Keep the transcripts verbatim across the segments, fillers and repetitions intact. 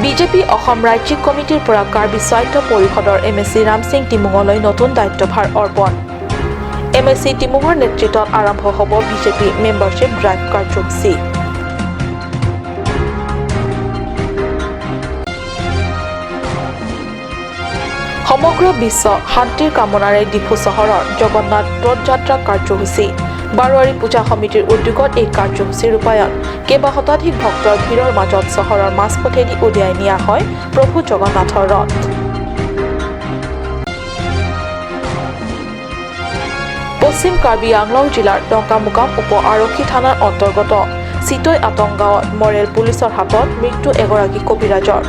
বিজেপি অসম ৰাজ্যিক কমিটিৰ পৰা কাৰ্বি স্বায়ত্ত পৰিষদৰ এম এ চি ৰামসিং টিমুঙলৈ নতুন দায়িত্বভাৰ অৰ্পণ। এম এ চি টিমুঙৰ নেতৃত্বত আৰম্ভ হ'ব বিজেপি মেম্বাৰশ্বিপ ড্ৰাইভ কাৰ্যসূচী। সমগ্ৰ বিশ্ব শান্তিৰ কামনাৰে ডিফু চহৰৰ জগন্নাথ ৰথ যাত্ৰা কাৰ্যসূচী। বাৰোৱাৰী পূজা সমিতিৰ উদ্যোগত এই কাৰ্যসূচী ৰূপায়ণ। কেইবা শতাধিক ভক্তৰ ভিৰৰ মাজত চহৰৰ মাজপথেদি উলিয়াই নিয়া হয় প্ৰভু জগন্নাথৰ ৰথ। পশ্চিম কাৰ্বি আংলং জিলাৰ ডংকামুকাম উপ আৰক্ষী থানাৰ অন্তৰ্গত চিতৈ আটং গাঁৱত মৰেল পুলিচৰ হাতত মৃত্যু এগৰাকী কবিৰাজৰ।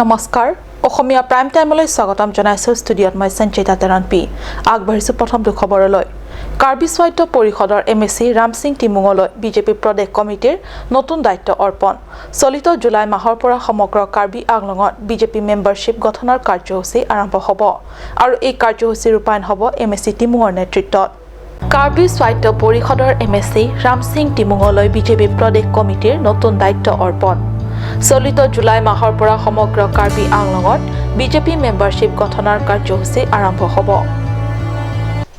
নমস্কাৰ, অসমীয়া প্ৰাইম টাইমলৈ স্বাগতম জনাইছো। ষ্টুডিঅ'ত মই সঞ্চিতা তেৰণপি। আগবাঢ়িছো প্ৰথমটো খবৰলৈ। কাৰ্বি স্বায়ত্ত পৰিষদৰ এম এ চি ৰামসিং টিমুঙলৈ বিজেপি প্ৰদেশ কমিটিৰ নতুন দায়িত্ব অৰ্পণ। চলিত জুলাই মাহৰ পৰা সমগ্ৰ কাৰ্বি আংলঙত বিজেপি মেম্বাৰশ্বিপ গঠনৰ কাৰ্যসূচী আৰম্ভ হ'ব আৰু এই কাৰ্যসূচী ৰূপায়ণ হ'ব এম এ চি টিমুঙৰ নেতৃত্বত। কাৰ্বি স্বায়ত্ত পৰিষদৰ এম এ চি ৰামসিং টিমুঙলৈ বিজেপি প্ৰদেশ কমিটিৰ নতুন দায়িত্ব অৰ্পণ। চলিত জুলাই মাহৰ পৰা সমগ্ৰ কাৰ্বি আংলঙত বিজেপি মেম্বাৰশ্বিপ গঠনৰ কাৰ্যসূচী আৰম্ভ হ'ব।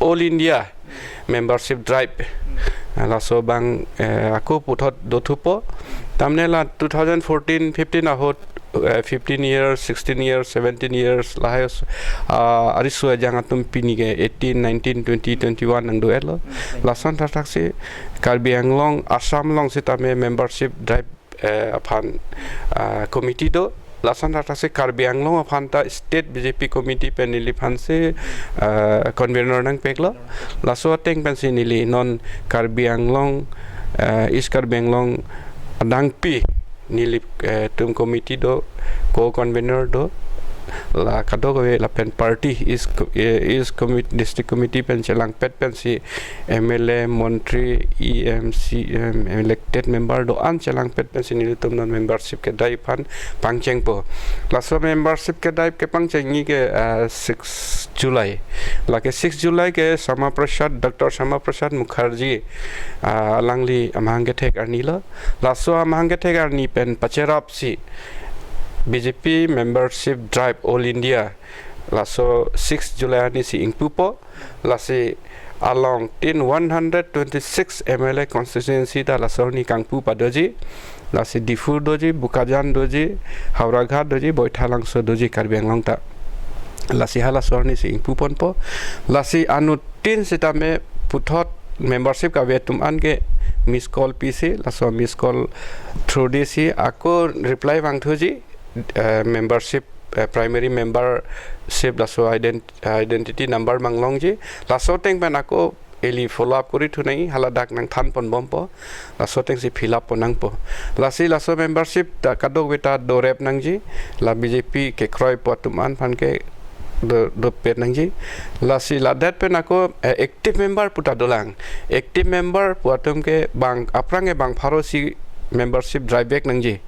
All India membership drive, eh, laso abang, eh, ako puthot dothupo. Tamne la two thousand fourteen fifteen ahut, eh, fifteen years, sixteen years, seventeen years, lahai os-, ah, ariso ajang atum pini ke eighteen, nineteen, twenty, twenty-one nangdo-etlo. Lason thakthak si Karbi Anglong, Assam along sitame membership drive, eh, aphan, ah, committee do. Lason thakthak si Karbi Anglong aphan ta state B J P committee pen neliphan si, ah, convener nangpeklo. Laso ateng pensi neli non Karbi Anglong, eh, East Karbi Anglong adangpi neli, eh, tum committee do, co-convener do. La kadokave lapen party East co-, eh, East commit-, district committee pen chelangpet pensi M L A, montri, E M, C M, elected member do-an chelangpet pensi nelitum non membership kedai aphan pangchengpo. Laso membership kedai kepangchengji ke, eh, six July. Lake six July ke Syama Prasad, Doctor Syama Prasad Mukherjee, ah, alangli amahang kethek arni lo. Laso amahang kethek arni pen pacherapsi B J P membership drive All India laso six July arni si ingpupo. Lasi along tin one hundred twenty-six M L A constituency ta laso arni kangpu padoji. Lasi Diphu doji, Bokajan doji, Howraghat doji, Baithalangso doji, Karbi Anglong ta. Lasi halaso arni si ingpuponpo. Lasi anuttin sitame puthot membership kave atum an ke miss call pisi, laso miss call through disi ako reply vangthuji, eh, membership, eh, primary membership laso ident-, identity number manglongji. Laso ateng pen ako ili follow up kori thunai, hala dak nangthanponbompo. Laso ateng si fill up ponnangpo. Lasi laso membership ta kadokave ta dorep nangji. La B J P kekroipo atum an aphan ke do, dopet nangji. Lasi ladet pen ako, eh, active member puta dolang. Active member pu atum ke bang, aphrang ke bang pharo si membership drive back nangji.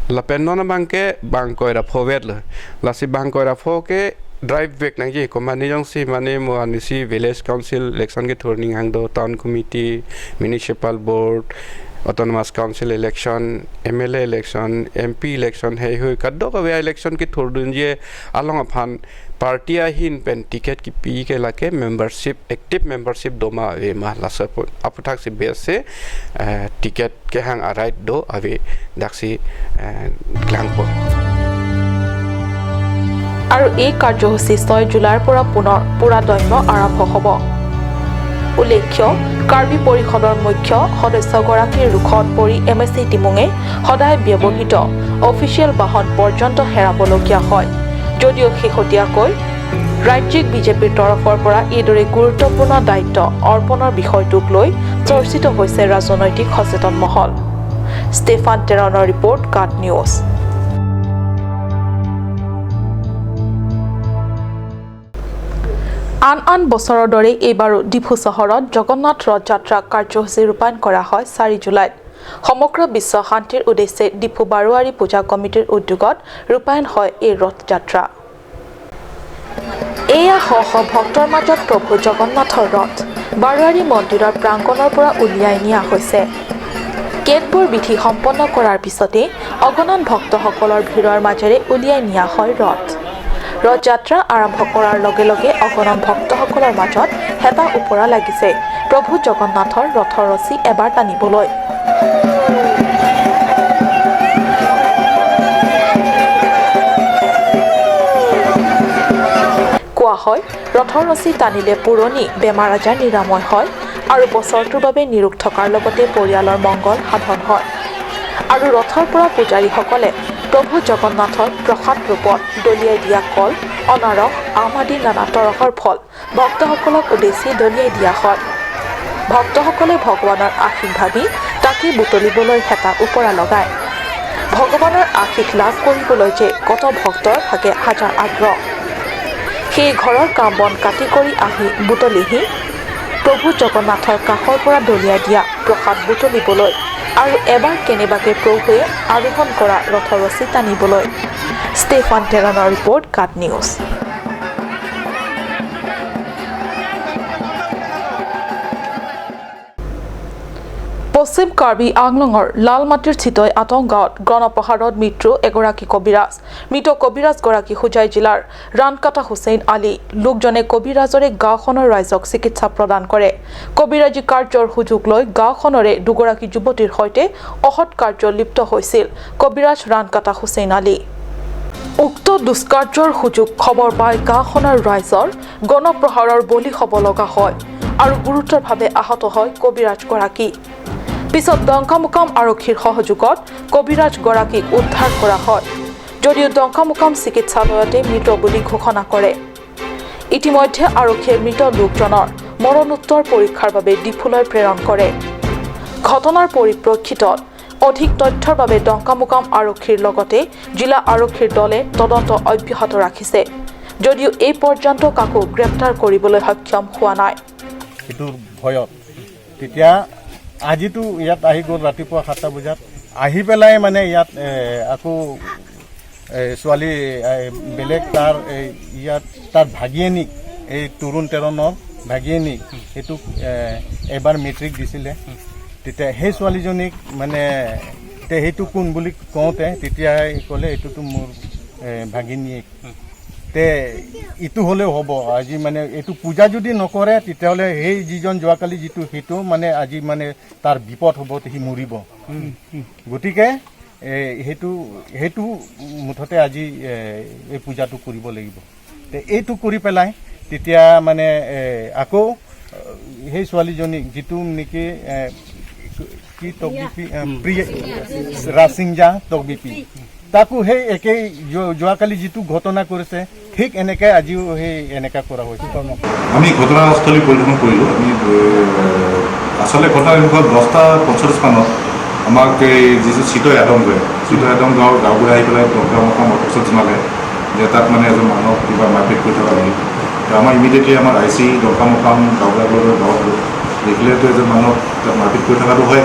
Lapen non abang ke bang ingkoi ra pho vetlo. Lasi bang ingkoi ra pho ke drive back nangji. Komane jongsi mane mo anisi village council election kethur ning hang do, town committee, municipal board, autonomous council election, M L A election, M P election, heihui kadokave election kethurdunji along aphan party ahin pen ticket kipi ke lake membership, active membership doma ave ma, laso apu-, aphuthak si base, eh, ticket kehang a-right do ave, daksi, eh, klangpo. আৰু এই কাৰ্যসূচী ছয় জুলাইৰ পৰা পুনৰ পুৰা দম্য আৰম্ভ হ'ব। উল্লেখ্য, কাৰ্বি পৰিষদৰ মুখ্য সদস্যগৰাকীৰ ৰোষত পৰি এম এ চি টিমুঙে সদায় ব্যৱহৃত অফিচিয়েল বাহন পৰ্যন্ত হেৰাবলগীয়া হয়। যদিও শেহতীয়াকৈ ৰাজ্যিক বিজেপিৰ তৰফৰ পৰা এইদৰে গুৰুত্বপূৰ্ণ দায়িত্ব অৰ্পণৰ বিষয়টোক লৈ চৰ্চিত হৈছে ৰাজনৈতিক সচেতন মহল। ষ্টেফান টেৰণৰ ৰিপৰ্ট, কাট নিউজ। আন আন বছৰৰ দৰে এইবাৰো ডিফু চহৰত জগন্নাথ ৰথ যাত্ৰা কাৰ্যসূচী ৰূপায়ণ কৰা হয় চাৰি জুলাইত। সমগ্ৰ বিশ্ব শান্তিৰ উদ্দেশ্যে ডিফু বাৰোৱাৰী পূজা কমিটিৰ উদ্যোগত ৰূপায়ণ হয় এই ৰথ যাত্ৰা। এয়া শ শ ভক্তৰ মাজত প্ৰভু জগন্নাথৰ ৰথ। বাৰোৱাৰী মন্দিৰৰ প্ৰাংগণৰ পৰা উলিয়াই নিয়া হৈছে। কেতবোৰ বিধি সম্পন্ন কৰাৰ পিছতে অগণন ভক্তসকলৰ ভিৰৰ মাজেৰে উলিয়াই নিয়া হয় ৰথ। ৰথ যাত্ৰা আৰম্ভ কৰাৰ লগে লগে অগণন ভক্তসকলৰ মাজত হেতা ওপৰা লাগিছে প্ৰভু জগন্নাথৰ ৰথৰ ৰছী এবাৰ টানিবলৈ। কোৱা হয়, ৰথৰ ৰছী টানিলে পুৰণি বেমাৰ আজাৰ নিৰাময় হয় আৰু বছৰটোৰ বাবে নিৰোগ থকাৰ লগতে পৰিয়ালৰ মংগল সাধন হয়। আৰু ৰথৰ পৰা পূজাৰীসকলে প্ৰভু জগন্নাথৰ প্ৰসাদ ৰূপত দলিয়াই দিয়া কল, অনাৰস, আম আদি নানা তৰহৰ ফল ভক্তসকলক উদ্দেশ্যি দলিয়াই দিয়া হয়। ভক্তসকলে ভগৱানৰ আশীষ ভাবি তাকে বুটলিবলৈ হেতা ওপৰা লগায়। ভগৱানৰ আশীষ লাভ কৰিবলৈ যে কত ভক্তৰ থাকে হাজাৰ আগ্ৰহ। সেই ঘৰৰ কাম বন কাটি কৰি আহি বুটলিহি প্ৰভু জগন্নাথৰ কাষৰ পৰা দলিয়াই দিয়া প্ৰসাদ বুটলিবলৈ আৰু এবাৰ কেনেবাকে প্ৰভুৱে আৰোহণ কৰা ৰথৰ ৰছী টানিবলৈ। ষ্টেফান টেলনৰ ৰিপৰ্ট, কাট নিউজ। পশ্চিম কাৰ্বি আংলঙৰ লালমাটিৰ চিতৈ আটং গাঁৱত গণপ্ৰহাৰত মৃত্যু এগৰাকী কবিৰাজ। মৃত কবিৰাজগৰাকী হোজাই জিলাৰ ৰাণকাটা হুছেইন আলী। লোকজনে কবিৰাজৰে গাঁওখনৰ ৰাইজক চিকিৎসা প্ৰদান কৰে। কবিৰাজী কাৰ্যৰ সুযোগ লৈ গাঁওখনৰে দুগৰাকী যুৱতীৰ সৈতে অসৎ কাৰ্যত লিপ্ত হৈছিল কবিৰাজ ৰাণকাটা হুছেইন আলী। উক্ত দুষ্কাৰ্যৰ সুযোগ খবৰ পাই গাঁওখনৰ ৰাইজৰ গণপ্ৰহাৰৰ বলি হ'ব লগা হয় আৰু গুৰুতৰভাৱে আহত হয় কবিৰাজগৰাকী। পিছত ডংকামুকাম আৰক্ষীৰ সহযোগত কবিৰাজগৰাকীক উদ্ধাৰ কৰা হয়, যদিও ডংকামুকাম চিকিৎসালয়তে মৃত বুলি ঘোষণা কৰে। ইতিমধ্যে আৰক্ষীয়ে মৃত লোকজনৰ মৰণোত্তৰ পৰীক্ষাৰ বাবে ডিফুলৈ প্ৰেৰণ কৰে। ঘটনাৰ পৰিপ্ৰেক্ষিতত অধিক তথ্যৰ বাবে ডংকামুকাম আৰক্ষীৰ লগতে জিলা আৰক্ষীৰ দলে তদন্ত অব্যাহত ৰাখিছে, যদিও এই পৰ্যন্ত কাকো গ্ৰেপ্তাৰ কৰিবলৈ সক্ষম হোৱা নাই। এইটোৰ ভয়ত। তেতিয়া আজিতো ইয়াত আহি গ'ল ৰাতিপুৱা সাতটা বজাত। আহি পেলাই মানে ইয়াত এ, আকৌ এ, ছোৱালী এ, বেলেগ তাৰ এ, ইয়াত তাৰ ভাগিনীয়েক, এই তৰুণ তেৰণৰ ভাগিনীয়েক, সেইটো এ, এবাৰ মেট্ৰিক দিছিলে। তেতিয়া সেই ছোৱালীজনীক মানে, "তে সেইটো কোন?" বুলি কওঁতে তেতিয়াই ক'লে, "এইটোতো মোৰ এ, ভাগিনীয়েক।" তে ইটো হ'লেও হ'ব। আজি মানে এইটো পূজা যদি নকৰে, তেতিয়াহ'লে সেই যিজন যোৱাকালি যিটো, সেইটো মানে আজি মানে তাৰ বিপদ হ'ব, সি মৰিব। গতিকে এ, সেইটো, সেইটো মুঠতে আজি এ, এই পূজাটো কৰিব লাগিব। তে এইটো কৰি পেলাই তেতিয়া মানে এ, আকৌ এ, সেই ছোৱালীজনী যিটো নেকি এ, কি তকবিপি, এ, প্ৰিয়, ৰাছিংজা তকবিপি, তাকো সেই একেই যো-, যোৱাকালি যিটো ঘটনা কৰিছে, ঠিক এনেকে আজিও সেই এনেকা কৰা হৈছে। আমি ঘটনাস্থলী পৰিদৰ্শন কৰিলোঁ। আমি এ, আচলতে ঘটনা এনেকুৱা, দহটা পঞ্চল্লিছ মানত আমাক এই যিটো চিতৈ আদম গাঁও, চিতৈ আদম গাঁৱৰ গাঁওবুঢ়া আহি পেলাই ডংকামুকাম অফিচত জনালে যে তাত মানে এজন মানুহক কিবা মাৰপিট কৰি থকা বুলি। তো আমাৰ ইমিডিয়েটলি আমাৰ আই চি ডংকামুকাম গাঁওবুঢ়াক লৈ গাঁৱত গৈ দেখিলে তো এজন মানুহক তাত মাৰপিট কৰি থকাটো হয়।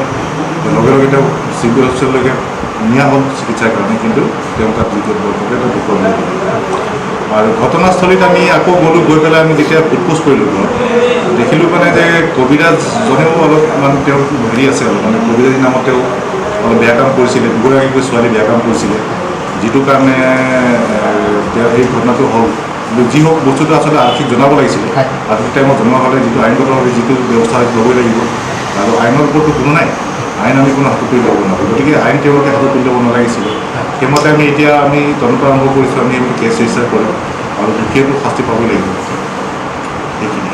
তো লগে লগে তেওঁক চিভিল হস্পিটেললৈকে নিয়া হ'ল চিকিৎসাৰ কাৰণে, কিন্তু তেওঁ তাত যিটো বৰফকে এটা দুখ পাব। আৰু ঘটনাস্থলীত আমি আকৌ গ'লোঁ, গৈ পেলাই আমি যেতিয়া সোধ পোছ কৰিলোঁ ঘৰত, দেখিলোঁ মানে যে কবিৰাজজনেও অলপ মানে তেওঁৰ হেৰি আছে, অলপ মানে কবিৰাজী নামত তেওঁ অলপ বেয়া কাম কৰিছিলে, দুগৰাকীকৈ ছোৱালী বেয়া কাম কৰিছিলে, যিটো কাৰণে এ, তেওঁ এই ঘটনাটো হ'ল। কিন্তু যি হওক, বস্তুটো আচলতে আৰক্ষীক জনাব লাগিছিলে। আৰক্ষী টাইমত জনোৱা হ'লে যিটো আইনগতভাৱে যিটো ব্যৱস্থা ল'বই লাগিব, আৰু আইনৰ ওপৰতো কোনো নাই, আইন আমি কোনো হাতত তুলি ল'ব নোৱাৰোঁ। গতিকে আইন তেওঁলোকে হাতত তুলি ল'ব নালাগিছিলে। সেইমতে আমি এতিয়া আমি তদন্ত আৰম্ভ কৰিছোঁ, আমি আমি কেছ ৰেজিষ্টাৰ কৰিম আৰু দোষীয়েতো শাস্তি পাবই লাগিব। সেইখিনি।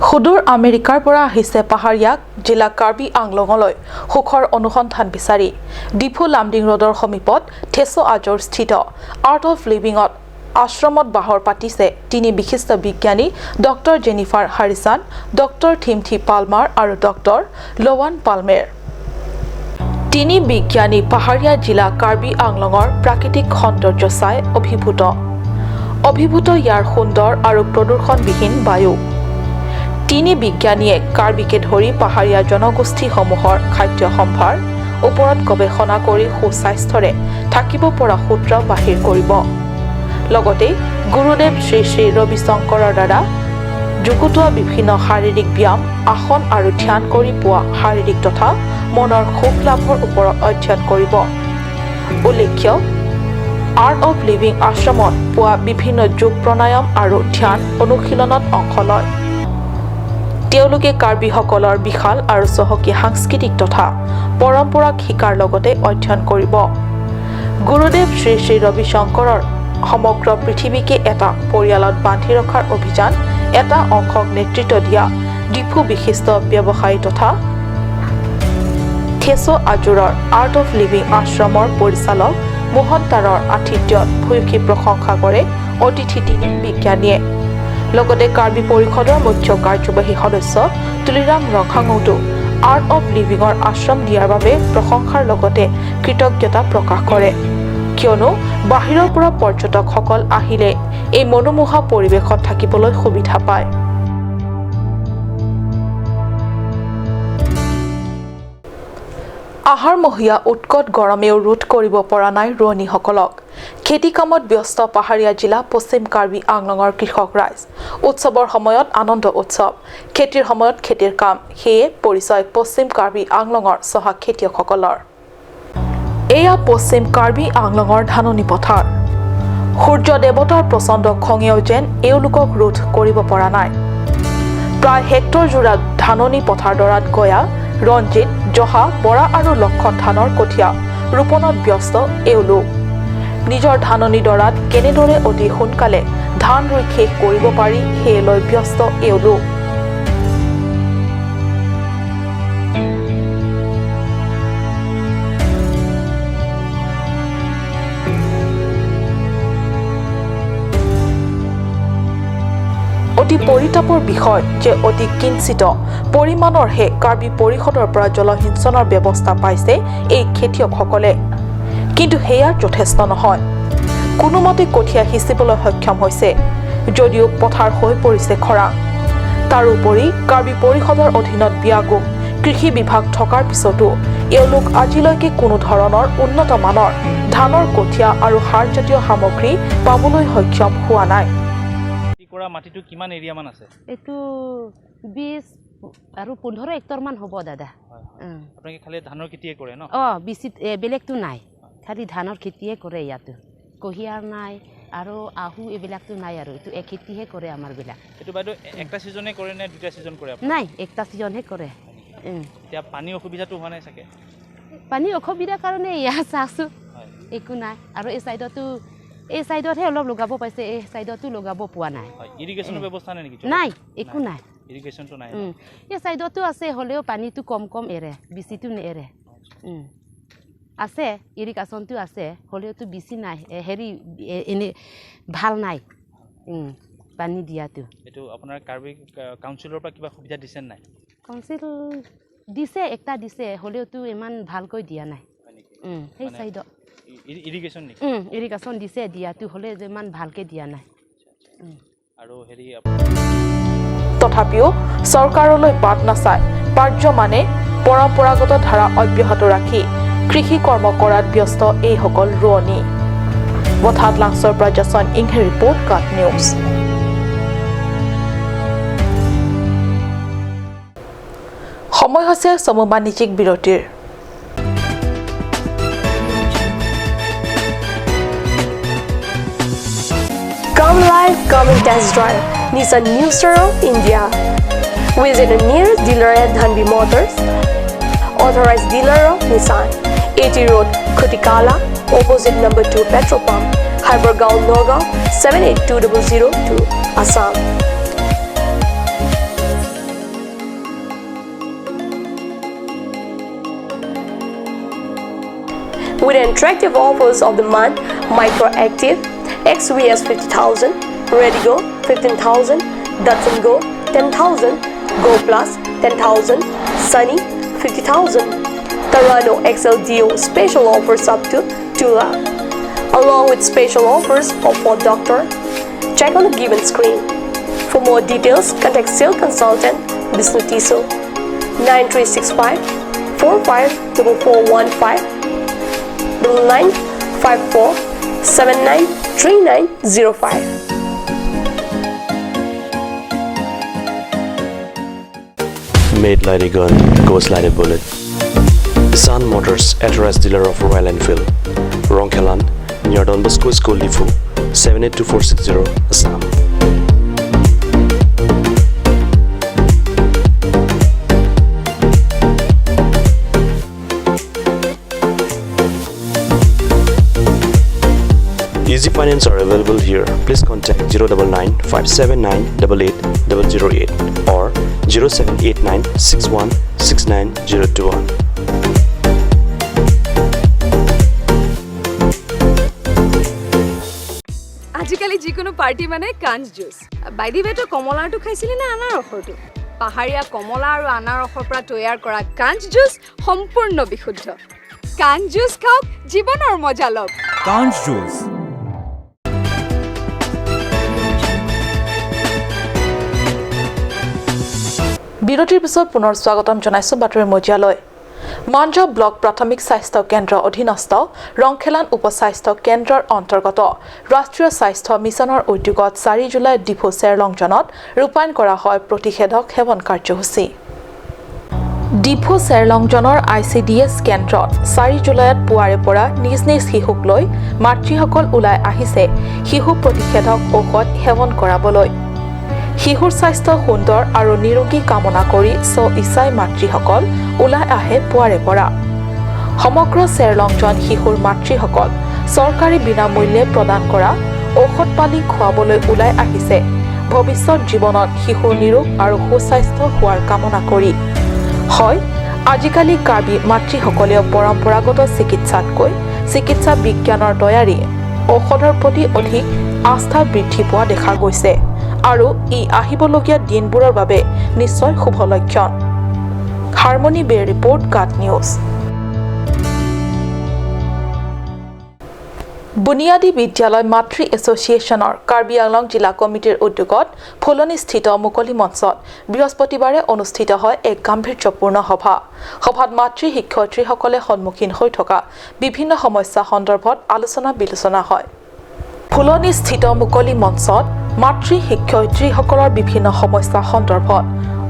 সুদূৰ আমেৰিকাৰ পৰা আহিছে পাহাৰীয়া জিলা কাৰ্বি আংলঙলৈ সুখৰ অনুসন্ধান বিচাৰি। ডিফু লামডিং ৰোডৰ সমীপত থেচো আজৰ স্থিত আৰ্ট অফ লিভিঙত আশ্ৰমত বাহৰ পাতিছে তিনি বিশিষ্ট বিজ্ঞানী ডক্টৰ জেনিফাৰ হাৰিছান, ডক্টৰ থিমথি পালমাৰ আৰু ডক্টৰ লোৱান পালমেৰ। তিনি বিজ্ঞানী পাহাৰীয়া জিলা কাৰ্বি আংলঙৰ প্ৰাকৃতিক সৌন্দৰ্য চাই অভিভূত। অভিভূত ইয়াৰ সুন্দৰ আৰু প্ৰদূষণবিহীন বায়ু। তিনি বিজ্ঞানীয়ে কাৰ্বিকে ধৰি পাহাৰীয়া জনগোষ্ঠীসমূহৰ খাদ্য সম্ভাৰ, ওপৰত গৱেষণা কৰি সুস্বাস্থ্যৰে থাকিব পৰা সূত্ৰ বাহিৰ কৰিব। লগতে গুৰুদেৱ শ্ৰী শ্ৰী ৰবি শংকৰৰ দ্বাৰা যুগুতোৱা বিভিন্ন শাৰীৰিক ব্যায়াম, আসন আৰু ধ্যান কৰি পোৱা শাৰীৰিক তথা মনৰ সুখ লাভৰ ওপৰত অধ্যয়ন কৰিব। উল্লেখ্য, আৰ্ট অৱ লিভিং আশ্ৰমত পোৱা বিভিন্ন যোগ, প্ৰাণায়াম আৰু ধ্যান অনুশীলনত অংশ লয়। তেওঁলোকে কাৰ্বিসকলৰ বিশাল আৰু চহকী সাংস্কৃতিক তথা পৰম্পৰাক শিকাৰ লগতে অধ্যয়ন কৰিব। গুৰুদেৱ শ্ৰী শ্ৰী ৰবি শংকৰৰ সমগ্ৰ পৃথিৱীকে এটা পৰিয়ালত বান্ধি ৰখাৰ অভিযান এটা অংশক নেতৃত্ব দিয়া ডিফু বিশিষ্ট ব্যৱসায়ী তথা থেচো আজোৰৰ আৰ্ট অৱ লিভিং আশ্ৰমৰ পৰিচালক মোহন তাৰৰ আতিথ্যত ভূয়সী প্ৰশংসা কৰে অতিথি তিনিং বিজ্ঞানীয়ে। লগতে কাৰ্বি পৰিষদৰ মুখ্য কাৰ্যবাহী সদস্য তুলিৰাম ৰংহাঙতো আৰ্ট অৱ লিভিঙৰ আশ্ৰম দিয়াৰ বাবে প্ৰশংসাৰ লগতে কৃতজ্ঞতা প্ৰকাশ কৰে, কিয়নো বাহিৰৰ পৰা পৰ্যটকসকল আহিলে এই মনোমোহা পৰিৱেশত থাকিবলৈ সুবিধা পায়। আহাৰমহীয়া উৎকট গৰমেও ৰোধ কৰিব পৰা নাই ৰোৱনীসকলক। খেতি কামত ব্যস্ত পাহাৰীয়া জিলা পশ্চিম কাৰ্বি আংলঙৰ কৃষক ৰাইজ। উৎসৱৰ সময়ত আনন্দ উৎসৱ, খেতিৰ সময়ত খেতিৰ কাম, সেয়ে পৰিচয় পশ্চিম কাৰ্বি আংলঙৰ চহা খেতিয়কসকলৰ। এয়া পশ্চিম কাৰ্বি আংলঙৰ ধাননি পথাৰ। সূৰ্য দেৱতাৰ প্ৰচণ্ড খঙেও যেন এওঁলোকক ৰোধ কৰিব পৰা নাই। প্ৰায় হেক্টৰ জোৰা ধাননি পথাৰডৰাত গয়া, ৰঞ্জিত, জহা, বৰা আৰু লক্ষণ ধানৰ কঠীয়া ৰোপণত ব্যস্ত এওঁলোক। নিজৰ ধাননি ডৰাত কেনেদৰে অতি সোনকালে ধান ৰুই শেষ কৰিব পাৰি, সেয়ে লৈ ব্যস্ত এওঁলোক। অতি পৰিতাপৰ বিষয় যে অতি কিঞ্চিত পৰিমাণৰহে কাৰ্বি পৰিষদৰ পৰা জলসিঞ্চনৰ ব্যৱস্থা পাইছে এই খেতিয়কসকলে। কিন্তু সেয়া যথেষ্ট নহয়। কোনোমতে কঠীয়া সিঁচিবলৈ সক্ষম হৈছে যদিও পথাৰ হৈ পৰিছে খৰাং। তাৰোপৰি কাৰ্বি পৰিষদৰ অধীনত বিয়াগোম কৃষি বিভাগ থকাৰ পিছতো এওঁলোক আজিলৈকে কোনো ধৰণৰ উন্নত মানৰ ধানৰ কঠীয়া আৰু সাৰজাতীয় সামগ্ৰী পাবলৈ সক্ষম হোৱা নাই। খেতি কৰা মাটিটো কিমান এৰিয়া মান আছে? এইটো বিশ আৰু পোন্ধৰ হেক্টৰ মান হ'ব, দাদা। হয়, হয়। উম। আপোনালোকে খালি ধানৰ খেতিয়ে কৰে ন? অ, বেছি, এ, বেলেগটো নাই। খালি ধানৰ খেতিয়ে কৰে ইয়াতো। কুঁহিয়াৰ নাই আৰু আহু এইবিলাকতো নাই আৰু। এইটো এক খেতিহে কৰে আমাৰবিলাক। এইটো বাইদেউ এ-, উম। একটা ছিজনে কৰে নে দুটা ছিজন কৰে আপোনালোকে? নাই, একটা ছিজনহে কৰে। হয় নেকি? উম। এতিয়া পানী অসুবিধাটো হোৱা নাই চাগে? পানী অসুবিধাৰ কাৰণে ইয়াত চাইছো। হয়। একো নাই। আৰু এই চাইডতো, এই চাইডতহে অলপ লগাব পাইছে, এই চাইডতো লগাব পোৱা নাই। হয়, ইৰিগেশ্যনৰ উম। ব্যৱস্থা নাই নেকি? নাই, একো নাই। নাই। ইৰিগেশ্যনটো নাই ন? উম। এই চাইডতো আছে, হ'লেও পানীটো কম কম এৰে, বেছিটো নেৰে। উম। আছে, ইৰিগেশ্যনটো আছে, হ'লেওতো বেছি নাই। এ, হেৰি, এ, এনে ভাল নাই। উম, পানী দিয়াটো। এইটো আপোনাৰ কাৰ্বি কা-, কাউন্সিলৰ পৰা কিবা সুবিধা দিছে নাই? কাউন্সিল দিছে, একটা দিছে, হ'লেওতো ইমান ভালকৈ দিয়া নাই। হয় নেকি? উম, সেই মানে চাইডত। ই-, ই-, ইৰিগেশ্যন নেকি? উম, ইৰিগেশ্যন দিছে, দিয়াটো হ'লে যে ইমান ভালকে দিয়া নাই। উম। আৰু হেৰি আপ- তথাপিও চৰকাৰলৈ বাট নাচাই পাৰ্যমানে পৰম্পৰাগত ধাৰা অব্যাহত ৰাখি কৃষি কৰ্ম কৰাত ব্যস্ত এইসকল ৰোৱনী। বঠাত লাংচৰ পৰা যশন ইংহে ৰিপৰ্ট, কাট নিউজ। সময় হৈছে চমু বাণিজ্যিক বিৰতিৰ। Come live, come and test drive Nissan New Star of India. Visit a nearest dealer at Dhanvi Motors, authorized dealer of Nissan, A T Road, Khutikala, opposite number two petrol pump, Hypergaon, Nagaon, seven eight two double zero two, Assam. With attractive offers of the month, Micra Active, X V S fifty thousand, Redigo fifteen thousand, Datsun Go ten thousand, Go Plus ten thousand, Sunny fifty thousand, Terrano X L D O special offers up to two lakh, along with special offers of Ford Doctor. Check on the given screen. For more details, contact sales consultant Bishnu Tisso, nine three six five four five double four one five, double nine five four seven nine three nine zero five. Made like a gun, goes like a bullet. Sun Motors, authorized dealer of Royal Enfield, Rongkhelan, near Don Bosco School, Diphu, seven eight two four six zero, Assam. Easy finance are available here. Please contact zero double nine five seven nine double eight double zero eight or zero seven eight nine six one six nine zero two one. আজিকালি যিকোনো পাৰ্টি মানে কাঞ্চ juice. By the ৱে, তই কমলাৰটো খাইছিলি নে আনাৰসৰটো? পাহাৰীয়া কমলা আৰু আনাৰসৰ পৰা তৈয়াৰ কৰা কাঞ্চ জুচ সম্পূৰ্ণ বিশুদ্ধ। কাঞ্চ জুচ খাওক, জীৱনৰ মজা লওক। কাঞ্চ জুচ। বিৰতিৰ পিছত পুনৰ স্বাগতম জনাইছো বাতৰি মজিয়ালৈ। মাঞ্জা ব্লক প্ৰাথমিক স্বাস্থ্য কেন্দ্ৰ অধীনস্থ ৰংখেলান উপ স্বাস্থ্য কেন্দ্ৰৰ অন্তৰ্গত ৰাষ্ট্ৰীয় স্বাস্থ্য মিছনৰ উদ্যোগত চাৰি জুলাইত ডিফু চেৰলংজনত ৰূপায়ণ কৰা হয় প্ৰতিষেধক সেৱন কাৰ্যসূচী। ডিফু চেৰলংজনৰ আই চি ডি এছ কেন্দ্ৰত চাৰি জুলাইত পুৱাৰে পৰা নিজ নিজ শিশুক লৈ মাতৃসকল ওলাই আহিছে শিশু প্ৰতিষেধক ঔষধ সেৱন কৰাবলৈ। শিশুৰ স্বাস্থ্য সুন্দৰ আৰু নিৰোগী কামনা কৰি স্ব ইচ্ছাই মাতৃসকল ওলাই আহে পুৱাৰে পৰা। সমগ্ৰ চেৰলংজন শিশুৰ মাতৃসকল চৰকাৰী বিনামূল্যে প্ৰদান কৰা ঔষধ পালি খুৱাবলৈ ওলাই আহিছে ভৱিষ্যত জীৱনত শিশুৰ নিৰোগ আৰু সুস্বাস্থ্য হোৱাৰ কামনা কৰি। হয়, আজিকালি কাৰ্বি মাতৃসকলেও পৰম্পৰাগত চিকিৎসাতকৈ চিকিৎসা বিজ্ঞানৰ তৈয়াৰী ঔষধৰ প্ৰতি অধিক আস্থা বৃদ্ধি পোৱা দেখা গৈছে আৰু ই আহিবলগীয়া দিনবোৰৰ বাবে নিশ্চয় শুভ লক্ষণ। হাৰমনী বেৰ ৰিপৰ্ট, কাট নিউজ। বুনিয়াদী বিদ্যালয় মাতৃ এছ'চিয়েশ্যনৰ কাৰ্বি আংলং জিলা কমিটিৰ উদ্যোগত ফুলনিস্থিত মুকলি মঞ্চত বৃহস্পতিবাৰে অনুষ্ঠিত হয় এক গাম্ভীৰ্যপূৰ্ণ সভা। সভাত মাতৃ শিক্ষয়িত্ৰীসকলে সন্মুখীন হৈ থকা বিভিন্ন সমস্যা সন্দৰ্ভত আলোচনা বিলোচনা হয়। ফুলনিস্থিত মুকলি মঞ্চত মাতৃ শিক্ষয়িত্ৰীসকলৰ বিভিন্ন সমস্যা সন্দৰ্ভত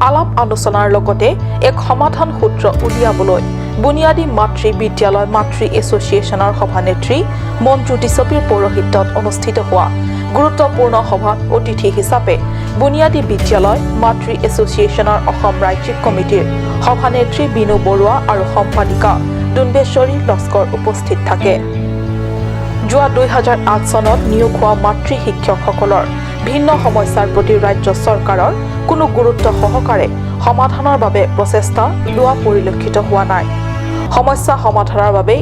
আলাপ আলোচনাৰ লগতে এক সমাধান সূত্ৰ উলিয়াবলৈ বুনিয়াদী মাতৃ বিদ্যালয় মাতৃ এছ'চিয়েশ্যনৰ সভানেত্ৰী মঞ্জু টিছপীৰ পৌৰোহিত্যত অনুষ্ঠিত হোৱা গুৰুত্বপূৰ্ণ সভাত অতিথি হিচাপে বুনিয়াদী বিদ্যালয় মাতৃ এছ'চিয়েশ্যনৰ অসম ৰাজ্যিক কমিটিৰ সভানেত্ৰী বিনু বৰুৱা আৰু সম্পাদিকা ডুম্বেশ্বৰী লস্কৰ উপস্থিত থাকে। যোৱা দুই হাজাৰ আঠ চনত নিয়োগ হোৱা মাতৃ শিক্ষকসকলৰ ভিন্ন সমস্যাৰ প্ৰতি ৰাজ্য চৰকাৰৰ কোনো গুৰুত্ব সহকাৰে সমাধানৰ বাবে প্ৰচেষ্টা লোৱা পৰিলক্ষিত হোৱা নাই। সমস্যা সমাধানৰ বাবে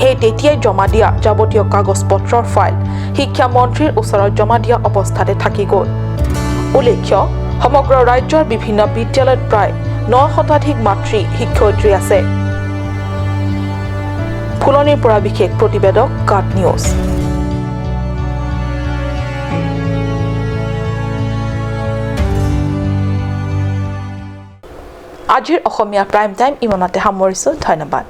সেই তেতিয়াই জমা দিয়া যাৱতীয় কাগজ পত্ৰৰ ফাইল শিক্ষা মন্ত্ৰীৰ ওচৰত জমা দিয়া অৱস্থাতে থাকি গ'ল। উল্লেখ্য, সমগ্ৰ ৰাজ্যৰ বিভিন্ন বিদ্যালয়ত প্ৰায় ন শতাধিক মাতৃ শিক্ষয়িত্ৰী আছে। ফুলনিৰ পৰা বিশেষ প্ৰতিবেদক, কাট নিউজ। আজিৰ অসমীয়া প্ৰাইম টাইম ইমানতে সামৰিছো। ধন্যবাদ।